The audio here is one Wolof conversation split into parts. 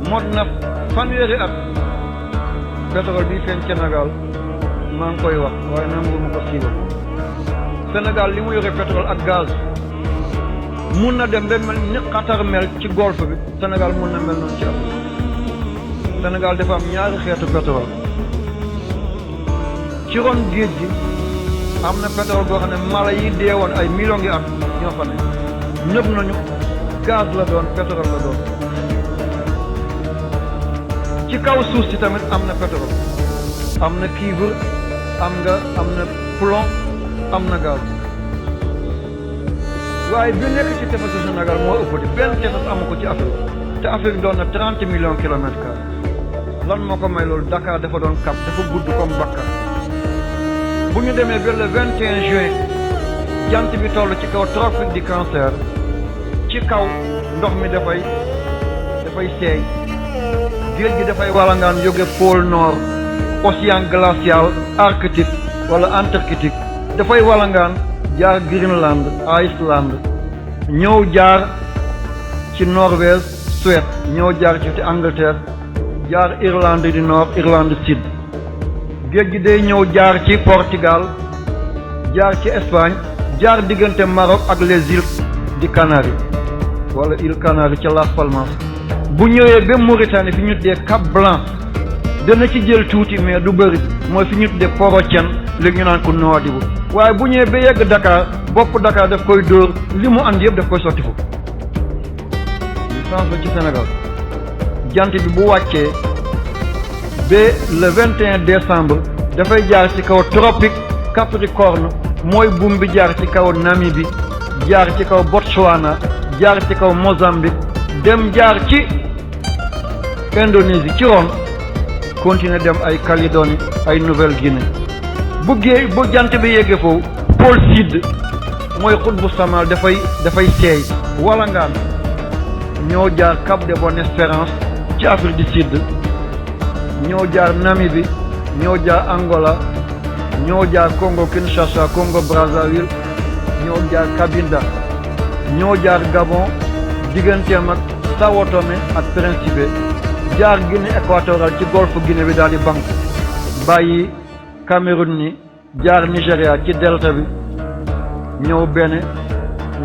mot na fanweeri at pétrole bi feeñ Sénégal maa ngi koy wax waaye nangu ma ko siiwal Sénégal li mu yore pétrole ak gaz mun na dem ba mel ni Qatar mel ci golfe bi Sénégal mun na mel noonu ci Afrique Sénégal dafa am ñaari xeetu pétrole ci ron géej gi am na pétrole boo xam ne mala yi deewoon ay millions ngi at ñoo fa ne nëb nañu gaz la doon pétrole la doon ci kaw suuf si tamit am na pétrole am na cuivre am na plomb am na gaz waaye bi nekk ci tefesu Sénégal moo ëpp di benn tefes amu ko ci Afrique te Afrique doon na 30 millions kilomètres carrés lan moo ko may loolu Dakar dafa doon cap dafa gudd comme Bakar bu ñu demee ba le 21 juin jant bi toll ci kaw tropique du cancer ci kaw ndox mi dafay seey géej gi dafay walangaan jóge pôle nord océan glacial arctique wala antarctique dafay walangaan jaar Greenland Iceland ñëw jaar ci Norvège Suède ñëw jaar ci Angleterre jaar Irlande du Nord Irlande du Sud géej gi day ñëw jaar ci Portugal jaar ci Espagne jaar diggante Maroc ak les îles di Canaries wala îles Canaries ca Las Palmas bu ñëwee ba Mauritanie fi ñu tuddee Cap Blanc dana ci jël tuuti mais du bëri mooy fi ñu tuddee Port-au-Prince léegi ñu naan ko Nouadhibou waaye bu ñëwee ba yegg Dakar bopp Dakar daf koy dóor li mu andi yëpp daf koy sotti foofu licence la ci Sénégal jant bi bu wàccee ba le 21 décembre dafay jaar ci kaw tropique Capricorne mooy buum bi jaar ci kaw Namibie jaar ci kaw Botswana jaar ci kaw Mozambique dem jaar ci Indonésie ci ron continuer dem ay Calédonie ay Nouvelle-Guinée bu jant bi yeggee foofu pôle sud mooy xutbu samal dafay seey walangaan ñoo jaar Cap de Bonne-Espérance ci Afrique du Sud ñoo jaar Namibie ñoo jaar Angola ñoo jaar Congo Kinshasa Congo Brazzaville ñoo jaar Cabinda ñoo jaar Gabon digganteem ak Sao Tomé ak Principe jaar Guinée équatoriale ci golfe Guinée bi daal di banque bàyyi Cameroun ni jaar Nigéria ci delta bi ñëw Bénin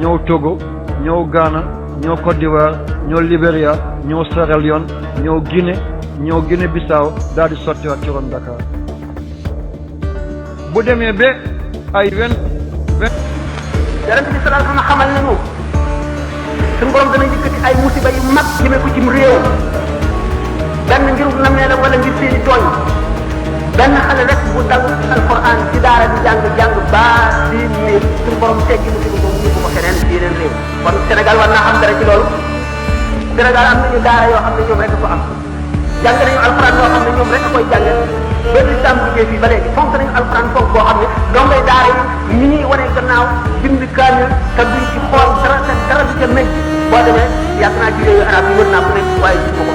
ñëw Togo ñëw Ghana ñëw Côte d'Ivoire ñëw Libéria ñëw Sierra Leone ñëw Guinée Bissau daal di sottiwaat ci ron Dakar bu demee ba ay yonent bi sallallahu alayhi wa sallam xamal nañu suñu borom dana yëkkati ay musiba yu mag jëmee ko cim réew benn ngir namee la wala ngir seeni tooñ benn xale rek bu dal alquran ci daara di jàng baa di ne suñu borom teggi musiba boobu yóbbu ko keneen ci yeneen réew kon Sénégal war naa xam dara ci loolu Sénégal am nañu daara yoo xam ne ñoom rek ko am jàng nañu alquran yoo xam ne ñoom rek koy jàng ba lislaam duggee fii ba léegi fonk nañu alquran fonk boo xam ne dongay daara yi ni ñuy wane gannaaw bind kaamil te duñ ci xool dara du ca meñ boo demee yàgg naa ci réewu arab yi wër naa ko nekk waaye gis ma ko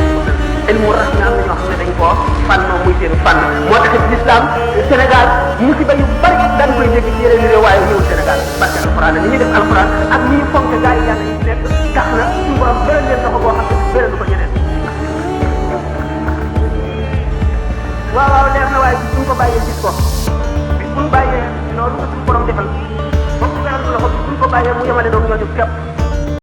ilmu rasmi am na ñoo xam ne dañ koo fànnoo muy seen fànn moo taxit l'islam Sénégal musiba yu bari dañ koy dégg ci yeneen réew waaye ñëw Sénégal parce que alquran la ni ñuy def alquran ak ni ñu fonk gaa yi yàlla yi nekk tax na